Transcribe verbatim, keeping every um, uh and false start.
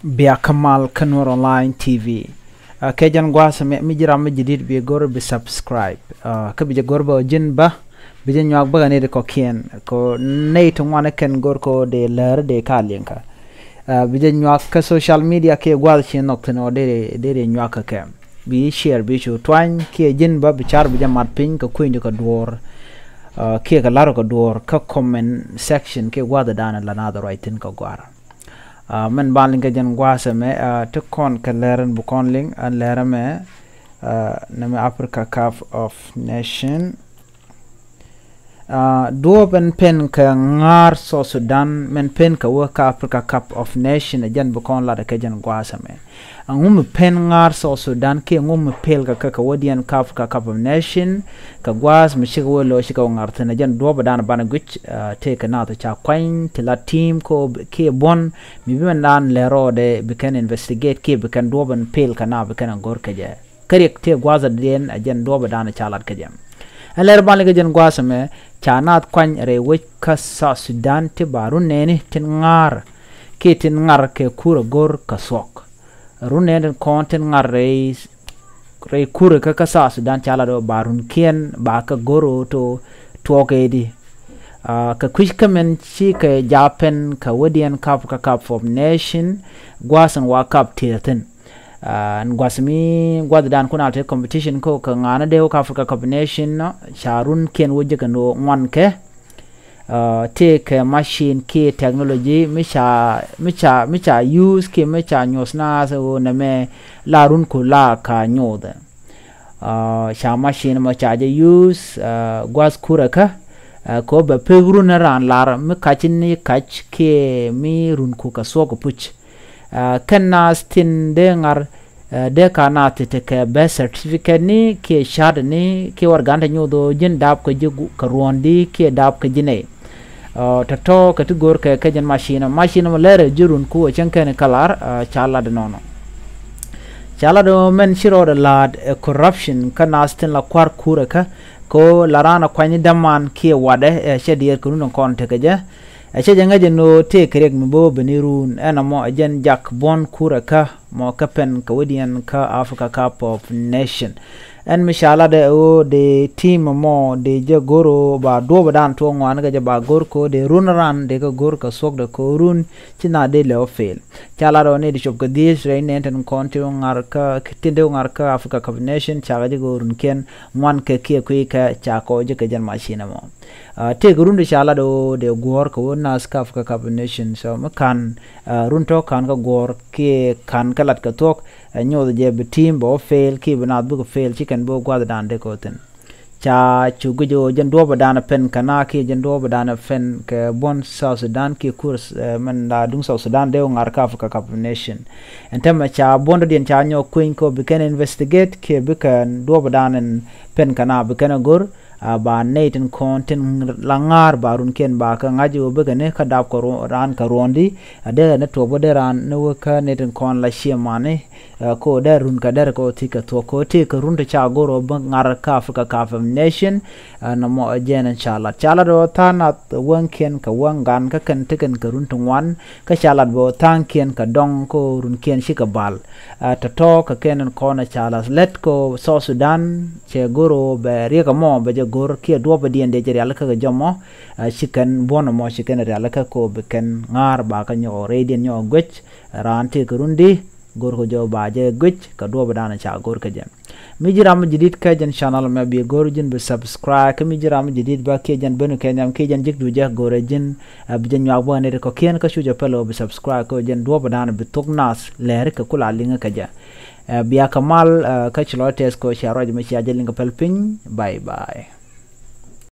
Bia kä mal kä Nuer Online T V. Aa, kɛ jɛn gua̱a̱th ɛmɛ, mi ji̱ ram mi jadid bi go̱r bi subscribe. Aa, kä bi jɛ go̱r bä ji̱n bä, bi jɛ nyuak bä kɛ nɛy ti kɔ̱kiɛn. Kɛ nɛy ti ŋuan kɛn go̱r kɛ dee lär dee ka liŋ kä. Aa, bi jɛ nyuak kä social media kiɛ gua̱a̱th ci nhɔk thi̱n ɔ dee, dee, dee nyuak kä kɛ. Bi share, bi cu tuany kiɛ ji̱n bä bi car bi jɛ mat piny kɛ kui̱ny kɛ duɔ̱ɔ̱r. Aa, kiɛ kɛ la̱r kɛ duɔ̱ɔ̱r kä comment section kiɛ gua̱a̱th dan la naath ruac thi̱n kɛ gua̱a̱r. Aa, mɛn ban liŋ kɛ jɛn gua̱a̱th ɛmɛ, aa, ti kɔn kɛ lɛr ɛn bi kɔn liŋ, ɛn lɛr ɛmɛ, aa, nɛmɛ Africa Cup of Nation. Aa, duɔ̱ɔ̱p ɛn pen kɛ ŋa̱r South Sudan, mɛn pen kɛ wä kä Africa Cup of Nation, ɛ jɛn bi kɔn lat kɛ jɛn gua̱a̱th ɛmɛ. Ɛŋu mi pen ŋa̱r South Sudan kiɛ ɛŋu mi pel kɛ kɛ kɛ wädiɛn kä Africa Cup of Nation, kɛ gua̱a̱th mi cikɛ wä lo̱c cikɛ wä ŋa̱r thi̱n, ɛ jɛn duɔ̱ɔ̱p ɛ dan banɛ guic, aa, tëëkɛ naath ca kuany ti la team ko kiɛ buɔ̱n mi bi mɛn dan lɛr rɔɔdɛ bi kɛn investigate kiɛ bi kɛn duɔ̱ɔ̱p ɛn pel kɛ na bi kɛn ɛ go̱r kɛ jɛ. Kä riɛk tëë gua̱a̱th ɛ diɛn ɛ jɛn duɔ̱ɔ̱p ɛ dan ca lat kɛ jɛ. Ɛn lɛr ban liŋ kɛ jɛn gua̱a̱th ɛmɛ, ca naath kuany rɛy wec kä South Sudan ti ba run nɛɛni tin ŋa̱r kiɛ tin ŋa̱r kɛ kur ɛ go̱r kɛ thuɔ̱k. Run nɛɛni tin kɔn tin ŋa̱r rɛy rɛy kurɛ kä, kä South Sudan ca lat ɔ ba runkiɛn ba kɛ go̱r ɔ to tuɔɔk ɛ di. Aa, kɛ kui̱c kä mɛn ci kɛ ja̱ pen kɛ wädiɛn Cup, kä Cup of Nation, gua̱a̱th ɛn wa cup tiɛɛr thi̱n. Aa, ɛn gua̱a̱th mi gua̱a̱th dan kun a te competition ko kɛ ŋa̱n dee wä kä Africa Cup of Nation nɔ, ca runkiɛn wä jek ɛn ɣöö ŋuan kɛ. Aa, tëëkɛ machine kiɛ technology mi ca, mi ca, mi ca use kiɛ mi ca nyuɔth naath ɣöö nɛmɛ la run ku la ka nyuuth. Aa, ca machine mɔ ca jɛ use, aa, gua̱th kurɛ kä, aa, kɛ ɣöö bɛ pek run ni raan lar mi kac ni kac kiɛ mi run ku kɛ thuɔ̱k puc. Aa, kɛn naath tin dee ŋa̱r, aa, dee ka naath ti tekɛ birth certificate ni kiɛ shahada ni kiɛ warɛgani ti nyuuth ɣöö ji̱n dap kɛ ji̱ gu-, kɛ ruɔ̱ndi kiɛ dap kɛ ji̱ nɛy. Aa, tɔ̱tɔ̱ kɛ ti go̱o̱r kɛ kɛ jɛn machine, machine mɔ lɛrɛ ji̱ run ku ɛ cäŋ kɛn kä lar, aa, ca lat nɔnɔ. Ca lat ɣöö mɛn ci rɔɔdɛ la̱a̱t ɛ corruption kä naath tin la kua̱r kurɛ kä, kɛ ɣöö la raan ɛ kuany ni däman kiɛ watdɛ, ɛ cɛ diɛɛr kɛ run in kɔn tekɛ jɛ. Ɛ cɛ jɛ ŋäc ɛn ɣöö tëëkɛ riɛk mi bä wä ben i̱ run ɛn ɛmɔ ɛ jɛn jak buɔ̱n kurɛ kä mɔ kä pen kɛ wädiɛn kä Africa Cup of Nation. Ɛn mi ca latdɛ ɛ ɣöö dee team ɛmɔ dee jɛ go̱r ɣöö ba duɔ̱ɔ̱p ɛ dan tuɔɔk ŋuan kɛ jɛ ba go̱r kɛ ɣöö dee run ran dee kɛ go̱r kɛ thuɔ̱kdɛ kɛ ɣöö run ci na dee lɛ wä fail. Ca lat ɣöö ni di cop kɛ dhieec rɛy nɛn tin kɔn ti wä ŋa̱r kä, tin dee wä ŋa̱r kä Africa Cup of Nation cakɛ jɛ kɛ ɣöö runkiɛn ŋuan kɛ kiɛ kui̱ kɛ ca kɔɔc jɛ kɛ jɛn machine ɛmɔ. Aa, tëëkɛ run ti ca lat ɣöö dee guɔ̱ɔ̱r kɛ wä naath kä Africa Cup of Nation. So mi ka̱n, aa, run tɔ̱ ka̱n kä guɔ̱ɔ̱r kiɛ ka̱n kä lat kɛ thuɔ̱k, aa, nyoth jɛ bi team bɛ wä fail kiɛ bi naath bikɛ fail ci kɛn bi wä gua̱th dan dee kɛ wä thi̱n. Ca cu guic ɣöö jɛn duɔ̱ɔ̱p ɛ dan ɛ pen kɛ na kiɛ jɛn duɔ̱ɔ̱p ɛ dan ɛ pen kɛ buɔ̱n South Sudan kiɛ kur, aa, mɛn la duŋ South Sudan dee wä ŋa̱r kä Africa Cup of Nation. Ɛn täämɛ ca buɔ̱n dɔ̱diɛn ca nyɔk kueny kɛ wä bi kɛn investigate kiɛ bi kɛn duɔ̱ɔ̱p ɛ dan ɛn pen kɛ na bi kɛn ɛ go̱r. Aa, ba nɛy tin kɔn tin la ŋa̱r ba runkiɛn ba kɛ ŋa̱c ɣöö bikɛ ni kä dap kɛ ru-, raan kɛ ruɔ̱ndi. Aa, dee kɛ ni tuɔɔk bä dee raan ni wä kä nɛy tin kɔn la ciɛ mani. Aa, kɛ ɣöö dee run kɛ dɛr kɛ ɣöö thi̱kɛ thuɔ̱k kɛ ɣöö tëëkɛ run ti ca go̱r ɣöö bi ŋa̱r kä Africa Cup of Nation. Aa, nɔmɔ ɛ jɛn ɛn ca lat. Ca lat ɣöö tha̱a̱ŋ nath wäŋkiɛn kɛ wäŋ gan kä kɛn tekɛn kɛ run ti ŋuan. Kä ca lat bä tha̱a̱ŋkiɛn kɛ dɔ̱ŋ kä runkiɛn cikɛ bal. Aa, tɔ̱tɔ̱ kɛ kɛn in kɔn ɛ ca lat lät kä South Sudan cɛ go̱r ɣöö bɛ riɛk ɛmɔ bɛ jɛ go̱r kiɛ duɔ̱ɔ̱p ɛ diɛn dee jɛ rialikä kɛ jɔmɔ. Aa, ci kɛn buɔ̱n ɛmɔ ci kɛn rialikä kɛ ɣöö bi kɛn ŋa̱r ba kä nyɔk rɛydiɛn nyɔk guec. Raan tëëkɛ run di go̱r kɛ jɔw ba jɛ guec kɛ duɔ̱ɔ̱p ɛ dan ca go̱r kɛ jɛ. Mi ji̱ ram mi jadid kä jɛn channel mɛ bi go̱r ji̱n bi subscribe. Kä mi ji̱ ram mi jadid bä kiɛ jɛn ben kɛ nhiam kiɛ jɛn jik du jɛ go̱r ji̱n, aa, bi jɛ nyuak bä nɛy ti kɔ̱kiɛn kä cu jɛ pɛl ɣöö bi subscribe kä jɛn duɔ̱ɔ̱p ɛ dan bi thok naath lɛɛri kɛ kula liŋä kɛ jɛ. Aa, bia kɛ mal, aa, kä ci lɔc tɛth kɛ cia ruac mi cia jɛ liŋ kɛ pɛl piny. Bye bye.